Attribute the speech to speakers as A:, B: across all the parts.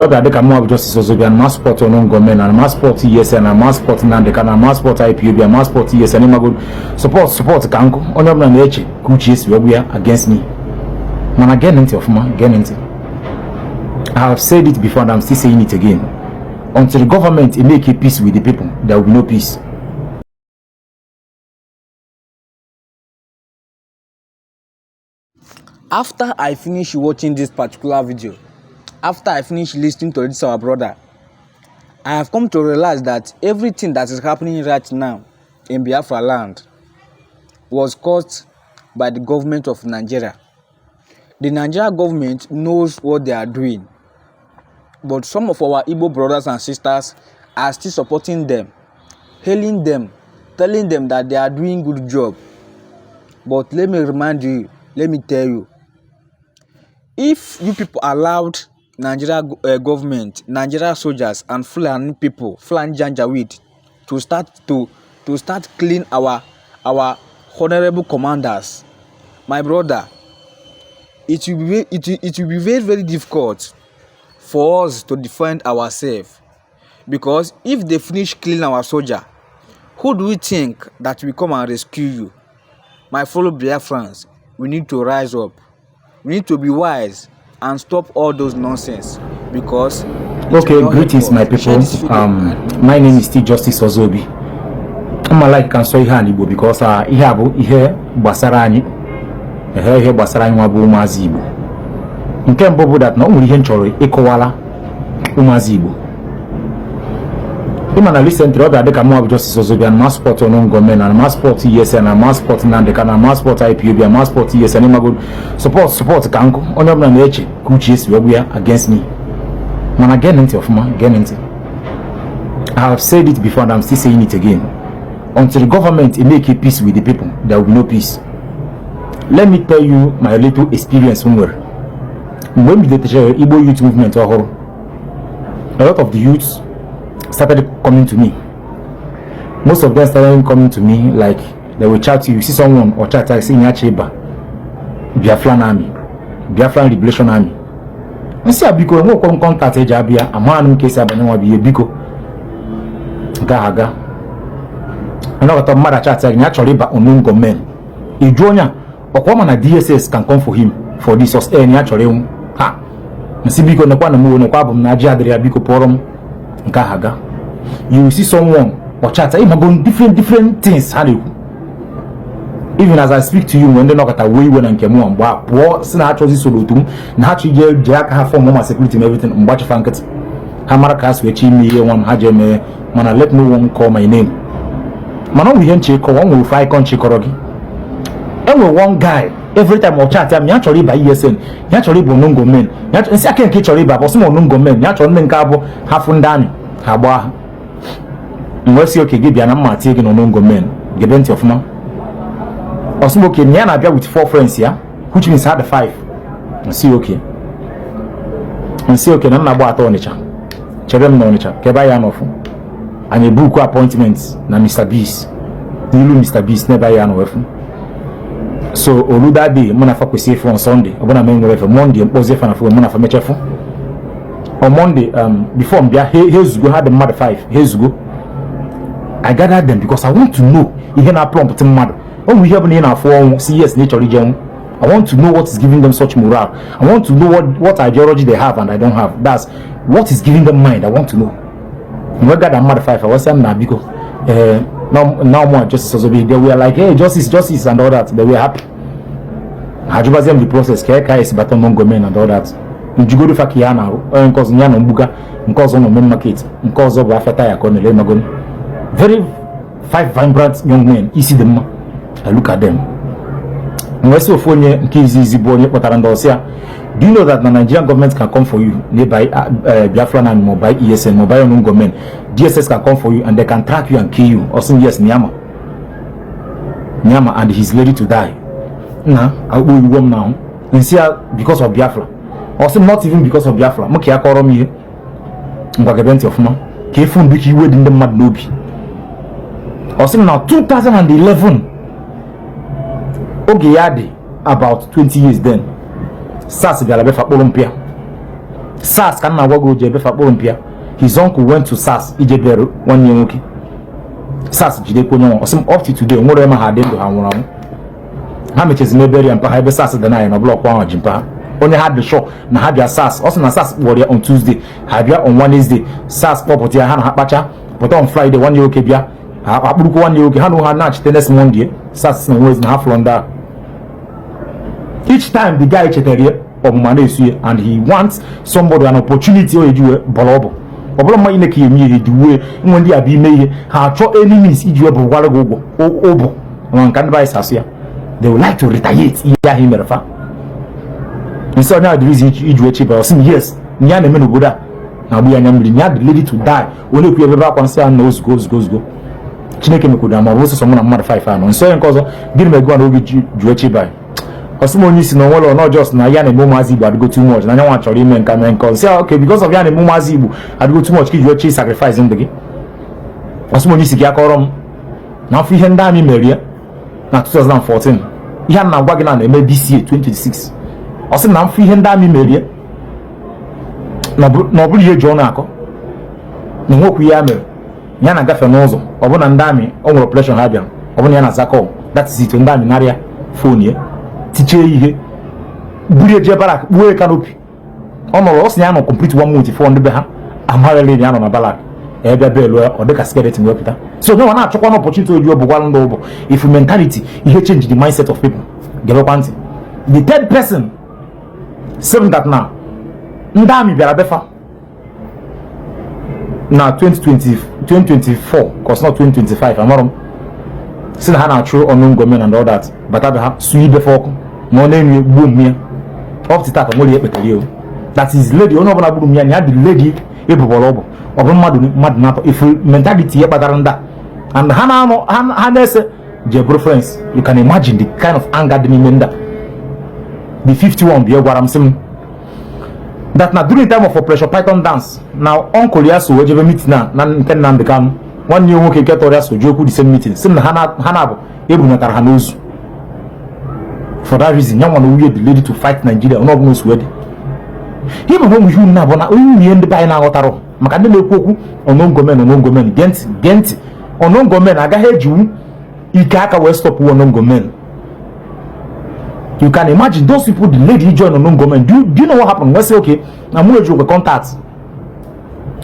A: Ọ ga-adị ka mụnwa bụ Justice Ozobi na support unknown gunmen na support ESN na support Nnamdi Kanu na support IPOB na support ESN. Ịmago support support ka nkụ onye ọbụla na-eche ka uche esi wee ya against me. Mana gee ntị ọfụma, gee ntị. I have said it before and I'm still saying it again: until the government make a peace with the people, there will be no peace.
B: After I finish watching this particular video, after I finish listening to this our brother, I have come to realize that everything that is happening right now in Biafra land was caused by the government of Nigeria. The Nigeria government knows what they are doing, but some of our Igbo brothers and sisters are still supporting them, hailing them, telling them that they are doing good job. But let me remind you, let me tell you, if you people allowed Nigeria government, Nigeria soldiers and Fulani people, Fulani Janjaweed, to start killing our honorable commanders, my brother, it will be very, very difficult for us to defend ourselves. Because if they finish killing our soldier, who do we think that will come and rescue you? My fellow Biafrans, we need to rise up. We need to be wise and stop all those nonsense, because it
A: Okay,
B: will not help
A: greetings,
B: us.
A: My
B: Share
A: people.
B: this video and
A: My name is still Justice Ozobi. Mma like ka nsọ ihe a n'Igbo because ihe a bụ ihe gbasara anyị, ehe, ihe gbasara anyị nwa bụ ụmụazị Igbo. Nke mbụ bụ that na o nwere ihe m chọrọ ịkọwala ụmụazị Igbo. Ịma na recently ọ ga-adị ka mụnwa bụ Justice Ozobi na support unknown gunmen na support ESN na support Nnamdi Kanu na support IPOB na support ESN. Ịmago support support ka nkụ onye ọbụla na-eche ka uche esi wee ya against me. Mana gee ntị ọfụma, gee ntị. I have said it before and I'm still saying it again: until the government make a peace with the people, there will be no peace. Let me tell you my little experience m nwere mgbe m bidotechara Igbo youth movement ọhụrụ. A lot of the youths started coming to me. Most of them started coming to me like they will chat you. You see someone or chat like saying ya ịba Biafran Army, Biafran Liberation Army. Nsị a, biko, enwekwa m contact eji abịa, amaghị m ka esi abanye nwa bụ ihe, biko. Nke ahụ aga anọkọta mmadụ achat gị na ya chọrọ ịba unknown gunmen. Ị jụọ onye a ọkwa ma na DSS can come for him for this or na ya chọrọ ịnwụ ha. Nsị, biko, nekwa na m nekwa abụ m na ajị adịrị ya, biko pụọrọ m. Nke ahụ aga. You will see someone or chat, ịmago different different things ha na-ekwu. Even as I speak to you, mgbe ndị nọkọta wee iwe na nke mụ mgbe a pụọ si na ha chọzi soro otu m na ha chọ ije jee aka ha form ma security ma everything, mgbachifa nkịtị. Ha mara ka ha si wee chi ime ihe nwa m ha ji eme, mana let no one call my name. Mana ọ nwere ihe nche ịkọwa, ọ nwere ofe icon chịkọrọ gị. Enwere one guy, every time ọ chat ya, ya chọrọ ịba ESN, ya chọrọ ịbụ unknown gunmen. Ya nsị aka nke chọrọ ịba bọsị ma unknown gunmen, ya chọrọ ndị nke abụ ha fụ ndị amị ha gbaa ha. Mgbe si oke gị bịa na mma tie gị na unknown gunmen, gebe ntị ọfụma. Ọsị oke na ya na-abịa with four friends ya, which means ha dị five. Nsị oke, nsị oke na nna gba atọ Ọnịcha, chere m na Ọnịcha ka ebe anyị anọfụ. Anyị ebuku appointment na Mr Beast, n'ilu Mr Beast n'ebe anyị anọ wefu. So olu that day, mụ na fa kwesịrị ịfụ on Sunday, ọbụna m enwere efe Monday mkpọzi efe na phone, mụ na fa mechefu on Monday. Before m bịa, ha ezugo, ha dị mmadụ 5, ha ezugo. I gathered them because I want to know ihe na prompt mmadụ. O nwere ihe bụ na ị na-afụ ọnwụ si yes na ị chọrọ ije nwụ. I want to know what is giving them such morale. I want to know what ideology they have and I don't have. That's what is giving them mind. I want to know. Mgbe gather mmadụ 5, I was saying na biko, now more Justice Ozobi. They were like, "Hey, justice, justice," and all that. They were happy. Ha jụbazie m the process ka esi bata unknown gunmen and all that. Njugodo fa ka ya na-arụ onye nke ọzọ ya nọ mgbuga, nke ọzọ nọ main market, nke ọzọ bụ afịa taya ka ọ na-ele magonu. Very five vibrant young men, isi dị mma. I look at them, wee sị ofu onye nke izizi bụ onye kpọtara ndị ọsịa, "Do you know that the Nigerian government can come for you nearby Biafran Army ma by ESN ma by unknown gunmen? DSS can come for you and they can track you and kill you." Ọ sị yes, Nyama Nyama, and he's ready to die. Na akpọ iwu m na nsị ya because of Biafra. Ọ sị not even because of Biafra. M ka ya kọrọ m ihe ngwa, gebe ntị ọfụma ka efu ndụ ka iwe dị ndị mmadụ n'obi. Ọ sị m na 2011, oge ya dị about 20 years then, SARS bịara befa kpụrụ mpịa. SARS ka m na-agwa gị, o ji ebefe kpụrụ mpịa. His uncle went to SARS ije bịara nwanne ya nwoke. SARS jidekwa onye nwa. Ọsị m, up to today, nwere ma ha dị ndụ, ha nwụrụ anwụ. Ha mechezi mebere ya mpa ha ebe SARS dị na na block ahụ ji mpa ha. Onye ha dị sure na ha bịa SARS, ọ sị na SARS kpọrọ ya on Tuesday, ha bịa on Wednesday, SARS kpọpụta ya, ha na ha kpacha pụta. On Friday, nwanne ya nwoke bịa, ha akpụrụkwa nwanne ya nwoke, ha na ha na-achite. Next Monday, SARS na onwezi na ha fụrụ ndị ahụ. Each time the guy chetara ya, ọmụma na-esu ya, and he wants somebody, an opportunity o eji wee bọrọ. Ọ bụ ọ bụrụ mma ine ka eme ihe dị wee nwe ndị a bụ ime ihe ha achọ enemies iji wee bụrụkwara gị ụgwọ ụbụ nwa nka. Ndị be anyị asụ ya, they would like to retaliate ihe ahụ i mere fa. Nsị onye adịrịzi iji wee cheba. Ọsị m yes, ihe a na-eme n'obodo a na-agbụ ya anya mmiri, ya dị ready to die. Onye ekwu ebe akwa nsị ya na ozugbo ozugbo ozugbo Chineke mekwuru ma ọ bụ sọsọ mụ na mmadụ 5 anọ nsọ. Onye nke ọzọ, gịnị mere gị na oge ji wee cheba? Ọsị m, onye isi na onwere ọnọ jos na ya na-eme ụmụazị Igbo adịgo too much, na anya nwa chọrọ ime nka mee nke ọzọ. Sị okay, because of ya na-eme ụmụazị Igbo adịgo too much ka iji wee chi sacrifice ndụ gị? Ọsị m, onye isi gị akọrọ m na afọ ihe ndị amị mere ya na 2014. Ihe a na-agwa gị na na-eme DCA 2026. Ọ sị na mfụ ihe ndị amị merie na ọ bụrụ ihe eji ọnụ akọ na nwekwu ihe ya mere. Ya na-agafe n'ụzọ, ọ bụ na ndị amị o nwere operation ha bịara, ọ bụ na ya na zakọ, that is it. Ndị amị narịa phone ya, tichie ihe, buru eje barrack, kpuo ya canopy. Ọ nọrọ, ọ sị ya nọ complete one month fọ ndị be ha amarịrị ya nọ na barrack. Ebe belu ya, ọ dịka skeleton wepụta. So onye nwa na-achọkwa na opportunity oji ọbụgwara ndị ụbụ if mentality ihe change the mindset of people. Gebekwa ntị. The third person saying that now ndị amị bịara befa na 2020, 2024, cause not 2025, amarọ m, si na ha na-achụ unknown gunmen and all that, bata be ha, suo ibefe ọkụ na ọ na-enwe gbuo mmịa. Up to tata, nwere ihe ekpetara ya o. That is lady onye ọbụla gburu mmịa na ya dị lady ebubọrọ. Ọ bụ mmadụ na-atọ ifu mentality ihe kpatara ndị a, and ha na-anọ ha na-ese je bụrụ friends. You can imagine the kind of anger dị n'ime ndị a. The 51 bịa gwara m, sị m that na during the time of Operation Python Dance, na uncle ya so wee jebe meeting na nke Nnamdi Kanu. Nwanne ya nwoke nke tọrọ ya so jee okwu the same meeting. Sị m na ha na-abụ ebunatara ha n'ozu. For that reason, ya nwa na nwunye dị ready to fight Nigeria onye ọbụla osu dị. Ihe bụ na ụmụ ihe unu na-abụ na onye ihe ndị be anyị na-aghọtarụ maka ndị na-ekwu okwu unknown gunmen, unknown gunmen. Gee ntị, gee ntị. Unknown gunmen agaghị ejiwu ike aka wee stop unknown gunmen. You can imagine those people, the lady join unknown gunmen. Do you know what happened? We say okay, na mụ eji okwe contact,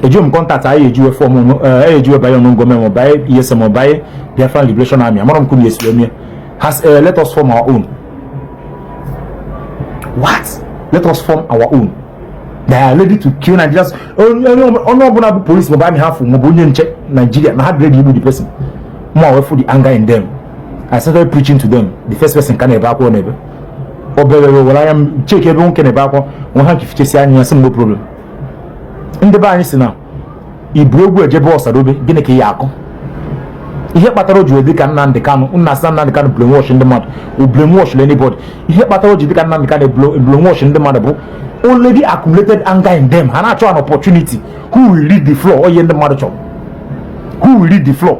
A: eji m contact anyị ejiwe form, ejiwe banye unknown gunmen ma banye ESM ma banye Biafran Liberation Army. Amara m kwuru esi eme has let us form our own. What? Let us form our own. They are ready to kill Nigerians. Onye ọbụla bụ police maọbụ army ha fụ maọbụ onye nche Nigeria, na ha dị ready igbu the person. Mụ wee fụ the anger in them. I started preaching to them. The first person ka na-ebe akwa, ọ na-ebe obere, were anya m cheki ebe nwoke na-ebe akwa nwe ha fichesi anya ya, sị m no problem. Ndị be anyị si na ibu egwu ejebe ọsadobe, gịnị ka ị ya akụ? Ihe kpatara o ji dị ka Nnamdi Kanu, nna sị Nnamdi Kanu brainwash ndị mmadụ, o brainwash anybody. Ihe kpatara o ji dị ka Nnamdi Kanu brainwash ndị mmadụ bụ already accumulated anger in them. Ha na-achọ an opportunity, who will lead the floor. Onye ndị mmadụ chọrọ, who will lead the floor.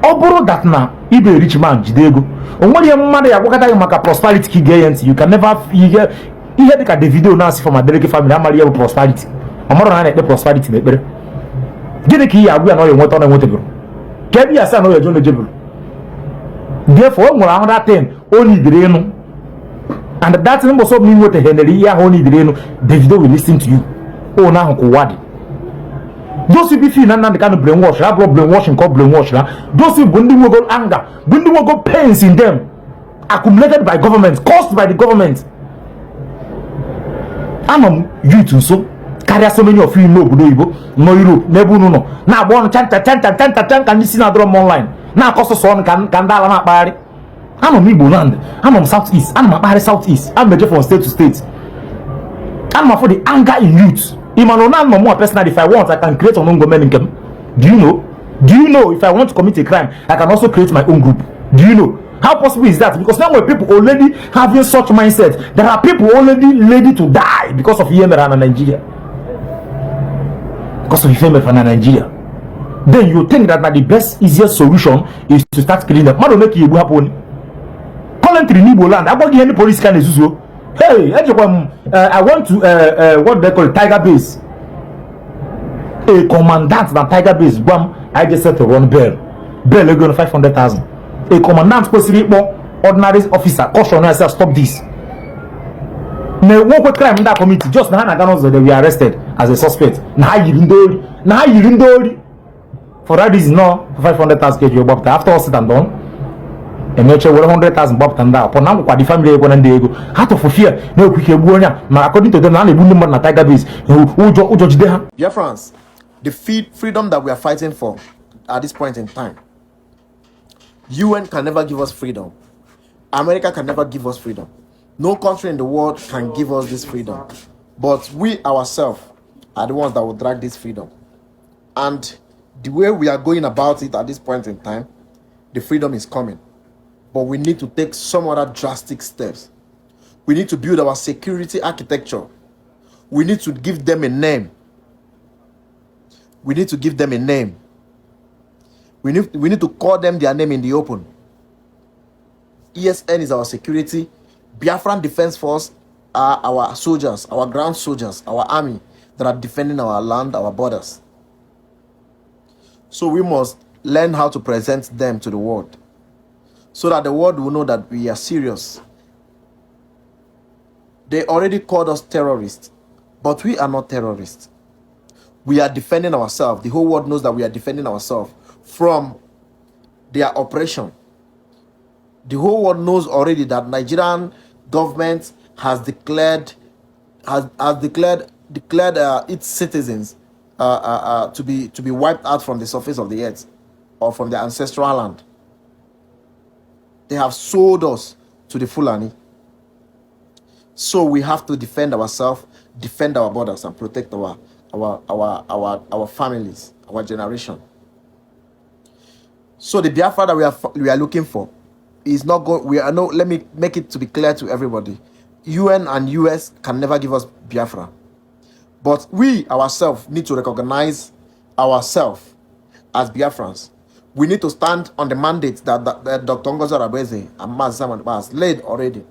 A: Ọ bụrụ that na ibe rich man jide ego, o nwere ihe mmadụ ya agwakọta gị maka prosperity ka ị ga-enye ntị. You can never ihe dịka Davido na-asị from Adeleke family amara ihe bụ prosperity. Ọ mara na a na-ekpe prosperity n'ekpere. Gịnị ka ị ya agwa ya na ọ ya enweta ọ na-enwetabụrụ ka ebe ya sị na ọ ya eje na-ejebụrụ? Therefore, o nwere another thing o nidiri ịnụ, and that thing, mbọsọ ọbụla ị nwetaghenere ihe ahụ o nidiri ịnụ, Davido will listen to you. O na ahụ ka ụwa dị. Those people feel na Nnamdi Kanu brainwash ha, bụrụ brainwash nke ọ brainwash ha. Those people bụ ndị nwego anger, bụ ndị nwego pains in them, accumulated by government, caused by the government. Anọ m youth nso karịa so many of you n'obodo oyibo nọ Europe n'ebe unu nọ na-agba ọnụ chancha chancha chancha chan ka ndị si na-adọrọ m online na-akọ sọsọ ọnụ ka ndị ala na-akpagharị. Anọ m Igbo land, anọ m South East, ana m akpagharị South East, ana m eje from state to state. Ana m afụ the anger in youth. Ịma na anọ mụ personally, if I want, I can create unknown gunmen nke m. Do you know? Do you know if I want to commit a crime, I can also create my own group? Do you know how possible is that? Because now when people already having such mindset, there are people already ready to die because of ihe mere na Nigeria, because of ihe mere na Nigeria. Then you think that na the best, easiest solution is to start killing them? Mmadụ ole ka egbu hapụ onye currently n'Igbo land? Agwaghị ihe ndị polisi ka na-ezuzuo. Hey, ejekwa m, I went to what they call it, Tiger Base. A commandant na Tiger Base gwa m anyị je settle run bail, bail ego 500,000. A commandant kwesịrị ịkpọ ordinary officer, caution ya, say stop this, na enwekwe crime ndị a committee, just na ha na-aga n'ụzọ, they were arrested as a suspect, na ha yiri ndị ori, na ha yiri ndị ori. For that reason, no 500,000 ka eji gbapụta. After all said and done, emeche were 100,000 gbapụta ndị ahụ pọ na ngwakwa. The family ekwe ndị ego ha tụfu fear na-ekwu ike gbuo onye a, ma according to them, na a na-egbu ndị mmadụ na Tiger Base, ụjọ ụjọ jide ha.
C: Dear friends, the freedom that we are fighting for at this point in time, UN can never give us freedom. America can never give us freedom. No country in the world can give us this freedom. But we ourselves are the ones that will drag this freedom. And the way we are going about it at this point in time, the freedom is coming. But we need to take some other drastic steps. We need to build our security architecture. We need to give them a name. We need to give them a name. We need to call them their name in the open. ESN is our security. Biafran Defense Force are our soldiers, our ground soldiers, our army that are defending our land, our borders. So we must learn how to present them to the world so that the world will know that we are serious. They already called us terrorists, but we are not terrorists. We are defending ourselves. The whole world knows that we are defending ourselves from their oppression. The whole world knows already that Nigerian government has declared its citizens to be wiped out from the surface of the earth or from their ancestral land. They have sold us to the Fulani. So we have to defend ourselves, defend our borders, and protect our families, our generation. So the Biafra that we are looking for is not going. We are no. Let me make it to be clear to everybody. UN and US can never give us Biafra, but we ourselves need to recognize ourselves as Biafrans. We need to stand on the mandate that Dr. Ngozi Orabueze and Mazi Simon has laid already.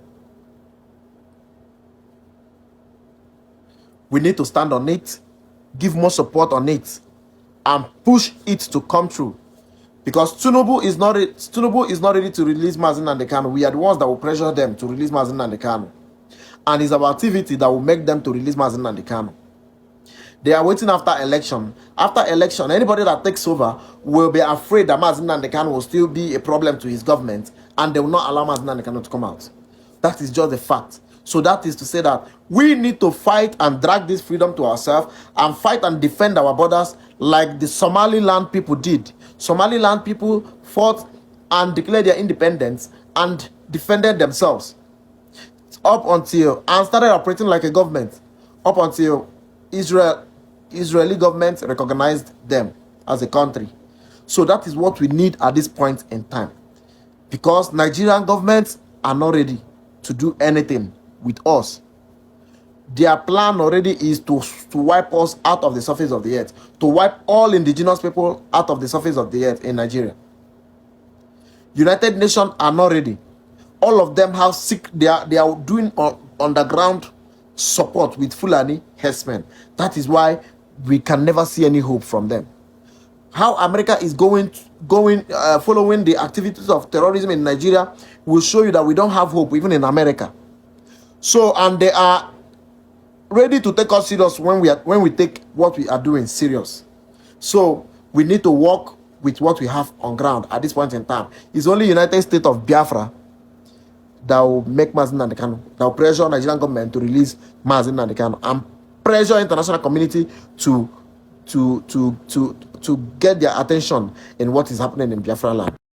C: We need to stand on it, give more support on it, and push it to come true. Because Tinubu is not ready to release Mazi Nnamdi Kanu. We are the ones that will pressure them to release Mazi Nnamdi Kanu. And it's our activity that will make them to release Mazi Nnamdi Kanu. They are waiting after election. After election, anybody that takes over will be afraid that Mazi Nnamdi Kanu will still be a problem to his government, and they will not allow Mazi Nnamdi Kanu to come out. That is just a fact. So that is to say that we need to fight and drag this freedom to ourselves and fight and defend our borders like the Somaliland people did. Somaliland people fought and declared their independence and defended themselves up until and started operating like a government up until Israeli government recognized them as a country. So that is what we need at this point in time. Because Nigerian governments are not ready to do anything with us. Their plan already is to wipe us out of the surface of the earth, to wipe all indigenous people out of the surface of the earth in Nigeria. United Nations are not ready. All of them have sick, they are doing underground support with Fulani herdsmen. That is why we can never see any hope from them. How America is going following the activities of terrorism in Nigeria will show you that we don't have hope even in America. So, and they are ready to take us serious when we take what we are doing serious. So we need to work with what we have on ground at this point in time. It's only United States of Biafra that will make Mazi Nnamdi Kanu, that will pressure Nigerian government to release Mazi Nnamdi Kanu and pressure international community to get their attention in what is happening in Biafra land.